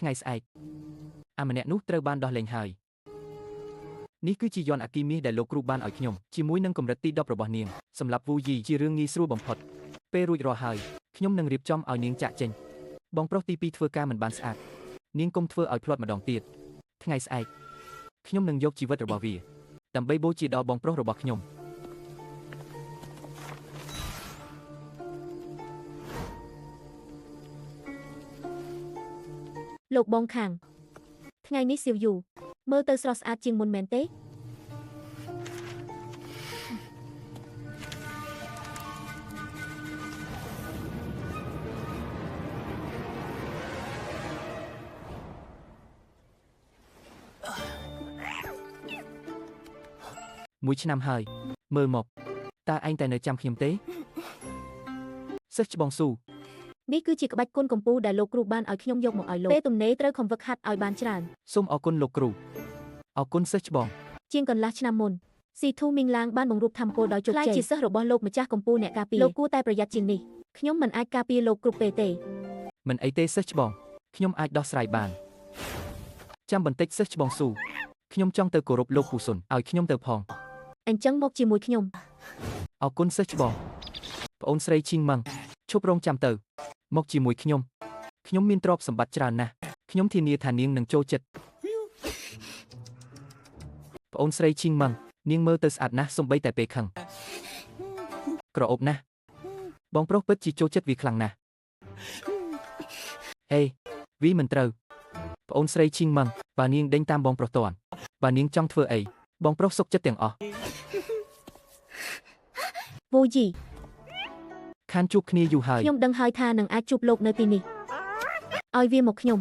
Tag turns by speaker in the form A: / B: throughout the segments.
A: ថ្ងៃស្អែកអាម្នាក់នោះត្រូវបានដោះលែងហើយនេះគឺជាយន្តអគ្គីមាសដែលលោកគ្រូបានឲ្យខ្ញុំជាមួយនឹងកម្រិតទី10របស់នាងសម្រាប់វូយីជារឿងងាយស្រួលបំផុតពេលរួចរាល់ហើយខ្ញុំនឹងរៀបចំឲ្យនាងចាក់ចេញបងប្រុសទី2ធ្វើការមិនបានស្អាតនាងកុំធ្វើឲ្យភ្លាត់ម្ដងទៀតថ្ងៃស្អែកខ្ញុំនឹងយកជីវិតរបស់វាដើម្បីបូជាដល់បងប្រុសរបស់ខ្ញុំ
B: លោកបងខាងថ្ងៃនេះសៀវយូមើលទៅស្រស់ស្អាតជាងមុនមែនទេ
A: មួយឆ្នាំហើយមើលមកតើឯងតែនៅចាំខ្ញុំទេសិស្សច្បងស៊ូ
B: នេះគឺជាក្បាច់គុណកម្ពូលដែលលោកគ្រូបានឲ្យខ្ញុំយកមកឲ្យលោកពេលទំនេរត្រូវខំវឹកហាត់ឲ្យបានច្រើន
A: សូមអរគុណលោកគ្រូអរគុណសិស្សច្បង
B: ជាងកន្លះឆ្នាំមុនស៊ីធូមីងឡាងបានបង្រួបធម្មពលដោយជោគជ័យក្លាយជាសិស្សរបស់លោកម្ចាស់កម្ពូលអ្នកការពារលោកគួរតែប្រយ័ត្នជាងនេះខ្ញុំមិនអាចការពារលោកគ្រប់ពេលទេ
A: មិនអីទេសិស្សច្បងខ្ញុំអាចដោះស្រាយបានចាំបន្តិចសិស្សច្បងស៊ូខ្ញុំចង់ទៅគោរពលោកពូសុនឲ្យខ្ញុំទៅផង
B: អញ្ចឹងមកជាមួយខ្ញុំ
A: អរគុណសិស្សច្បងប្អូនស្រីឈីងម៉ាំងឈប់រងចាំទៅមកជាមួយខ្ញុំខ្ញុំមានទ្រព្យសម្បត្តិច្រើនណាស់ខ្ញុំធានាថានាងនឹងចូលចិត្តប្អូនស្រីឈីងម៉ាំងនាងមើលទៅស្អាតណាស់សំបីតែពេលខឹងក្រអូបណាស់បងប្រុសពិតជាចូលចិត្តវាខ្លាំងណាស់ហេវីមិនត្រូវប្អូនស្រីឈីងម៉ាំងបើនាងដេញតាមបងប្រុសតន់បើនាងចង់ធ្វើអីបងប្រុសសុខចិត្តទាំងអស់
B: វូយី
A: ខានជួបគ្នាយូរហើយ
B: ខ្ញុំដឹងហើយថានឹងអាចជួបលោកនៅទីនេះឲ្យវាមកខ្ញុំ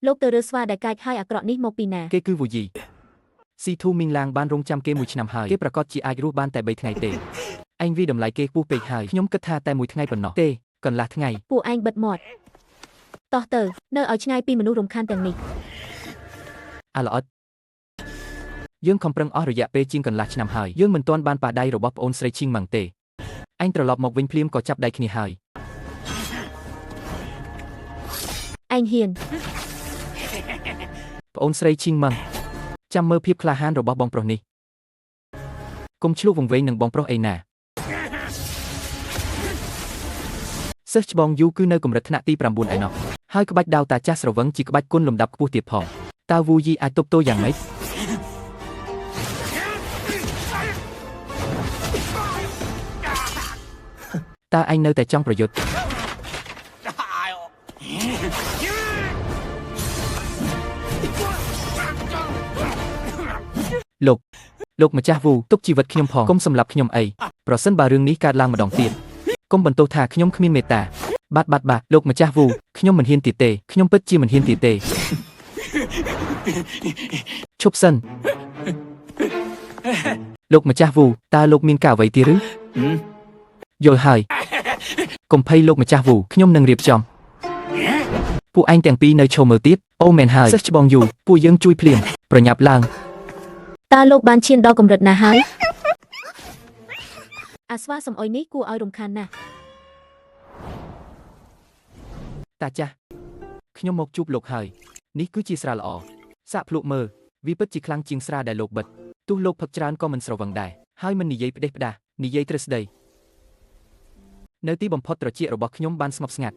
B: លោកទៅរើស្វាដែលកាចហើយអាក្រក់នេះមកពីណា
A: គេគឺវូយីស៊ីធូមីងឡាងបានរងចាំគេមួយឆ្នាំហើយគេប្រកាសជាអាចរស់បានតែ3ថ្ងៃទេឯងវីតម្លៃគេខ្ពស់ពេកហើយខ្ញុំគិតថាតែមួយថ្ងៃប៉ុណ្ណោះទេកន្លះថ្ងៃ
B: ពួកឯងបិទមាត់តោះទៅនៅឲ្យឆ្ងាយពីមនុស្សរំខានទាំងនេះ
A: អាល្អិតយើងខំប្រឹងអស់រយៈពេលជាងកន្លះឆ្នាំហើយយើងមិនទាន់បានប៉ះដៃរបស់ប្អូនស្រីឈីងម៉ាំងទេឯងត្រឡប់មកវិញភ្លាមក៏ចាប់ដៃគ្នាហើយ
B: ឯងហ៊ាន
A: ប្អូនស្រីឈីងម៉ាំងចាំមើលភាពក្លាហានរបស់បងប្រុសនេះកុំឆ្លុះវង្វេងនឹងបងប្រុសអីណាសិស្សច្បងយូគឺនៅកម្រិតថ្នាក់ទី9ឯណោះហើយក្បាច់ដាវតាចាស់ស្រវឹងជាក្បាច់គុណលំដាប់ខ្ពស់ទៀតផងតើវូយីអាចទប់ទល់យ៉ាងម៉េចតើឯងនៅតែចង់ប្រយុទ្ធលោកលោកម្ចាស់វូទុកជីវិតខ្ញុំផងកុំសម្លាប់ខ្ញុំអីប្រសិនបើរឿងនេះកើតឡើងម្ដងទៀតកុំបន្ទោសថាខ្ញុំគ្មានមេត្តាបាទបាទបាទលោកម្ចាស់វូខ្ញុំមិនហ៊ានទៀតទេខ្ញុំពិតជាមិនហ៊ានទៀតទេឈប់សិនលោកម្ចាស់វូតើលោកមានការអ្វីទៀតឬយល់ហើយកុំភ័យលោកម្ចាស់វូខ្ញុំនឹងរៀបចំពួកឯងទាំងពីរនៅឈរមើលទៀតអូមែនហើយសិស្សច្បងយូពួកយើងជួយភ្លាមប្រញាប់ឡើង
B: តើលោកបានឈានដល់កម្រិតណាហើយអាស្វាសំអុយនេះគួរឲ្យរំខានណាស់
A: តាចាស់ខ្ញុំមកជួបលោកហើយនេះគឺជាស្រាល្អសាកភ្លក់មើលវាពិតជាខ្លាំងជាងស្រាដែលលោកបិទទោះលោកផឹកច្រើនក៏មិនស្រវឹងដែរហើយមិននិយាយផ្ដេសផ្ដាសនិយាយទ្រឹស្ដីនៅទីបំផុតត្រចៀករបស់ខ្ញុំបានស្ងប់ស្ងាត់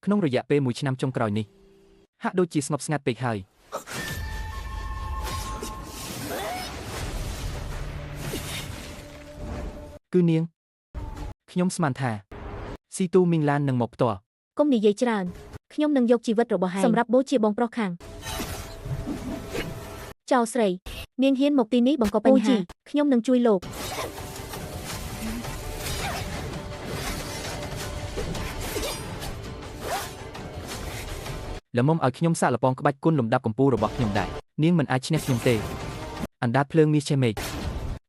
A: ក្នុងរយៈពេលមួយឆ្នាំចុងក្រោយនេះហាក់ដូចជាស្ងប់ស្ងាត់ពេកហើយគឺនាងខ្ញុំស្មានថាស៊ីទូមីងឡាននឹងមកផ្ទាល់
B: កុំនិយាយច្រើនខ្ញុំនឹងយកជីវិតរបស់ហែងសម្រាប់បូជាបងប្រុសខាងចៅស្រីនាងហ៊ានមកទីនេះបង្កបញ្ហាខ្ញុំនឹងជួយលោក
A: ល្មមឲ្យខ្ញុំសាកល្បងក្បាច់គុណលំដាប់កំពូលរបស់ខ្ញុំដែរនាងមិនអាចឈ្នះខ្ញុំទេអណ្ដាតភ្លើងមាសឆេមេឃ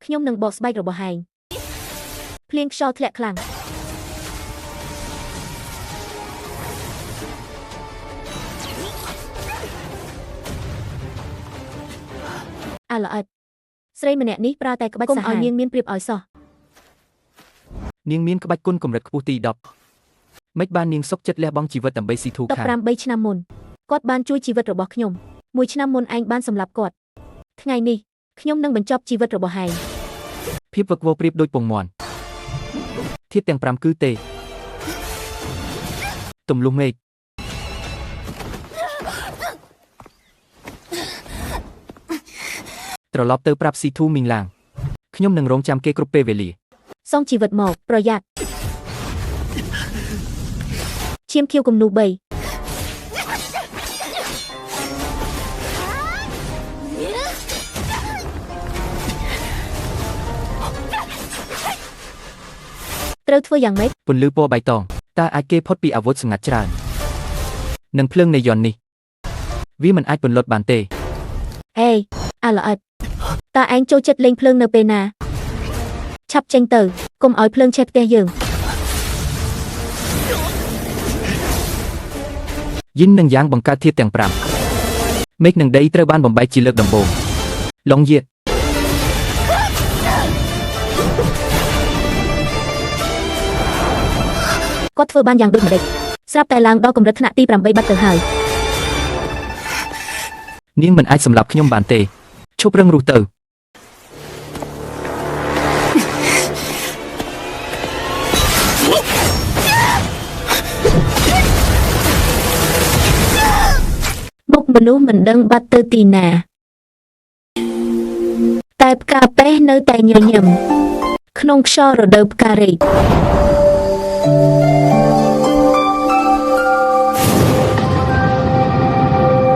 B: ខ្ញុំនឹងបកស្បែករបស់ហែងភ្លៀងខ្យល់ធ្លាក់ខ្លាំងអាល្អិតស្រីម្នាក់នេះប្រើតែក្បាច់សាហាវកុំឲ្យនាងមានព្រៀបឲ្យសោះ
A: នាងមានក្បាច់គុណកម្រិតខ្ពស់ទី10 មិនបាននាងសុកចិត្តលះបង់ជីវិតដើម្បីស៊ីធូខាន
B: 18ឆ្នាំមុនគាត់បានជួយជីវិតរបស់ខ្ញុំមួយឆ្នាំមុនឯងបានសម្លាប់គាត់ថ្ងៃនេះខ្ញុំនឹងបញ្ចប់ជីវិតរបស់ឯង
A: ភាពវឹកវរប្រៀបដូចពងមាន់ធាតុទាំង5គឺទេទំលុះមេឃត្រឡប់ទៅប្រាប់ស៊ីធូមីងឡាងខ្ញុំនឹងរងចាំគេគ្រប់ពេលវេលា
B: សងជីវិតមកប្រយ័ត្នឈាមខៀវគំនូ3ត្រូវធ្វើយ៉ាងម៉េច
A: ពន្លឺពណ៌បៃតងតើអាចគេផុតពីអាវុធសម្ងាត់ច្រើននិងភ្លើងនៃយន្តនេះវាមិនអាចពន្លត់បានទេ
B: អេអាល្អិតតើឯងចូលចិត្តលេងភ្លើងនៅពេលណាឆាប់ចេញទៅកុំឲ្យភ្លើងឆេះផ្ទះយើង
A: យិននិងយ៉ាងបង្កើតធាតុទាំង5មេឃនិងដីត្រូវបានបំបែកជាលើកដំបូងឡុងយៀត
B: គាត់ធ្វើបានយ៉ាងដូចម្តេចស្រាប់តែឡើងដល់កម្រិតថ្នាក់ទី8បាត់ទៅហើយ
A: នាងមិនអាចសម្លាប់ខ្ញុំបានទេឈប់រឹងរូសទៅ
B: មុខមនុស្សមិនដឹងបាត់ទៅទីណាតែផ្កាប៉េះនៅតែញញឹមក្នុងខ្យល់រដូវផ្ការីក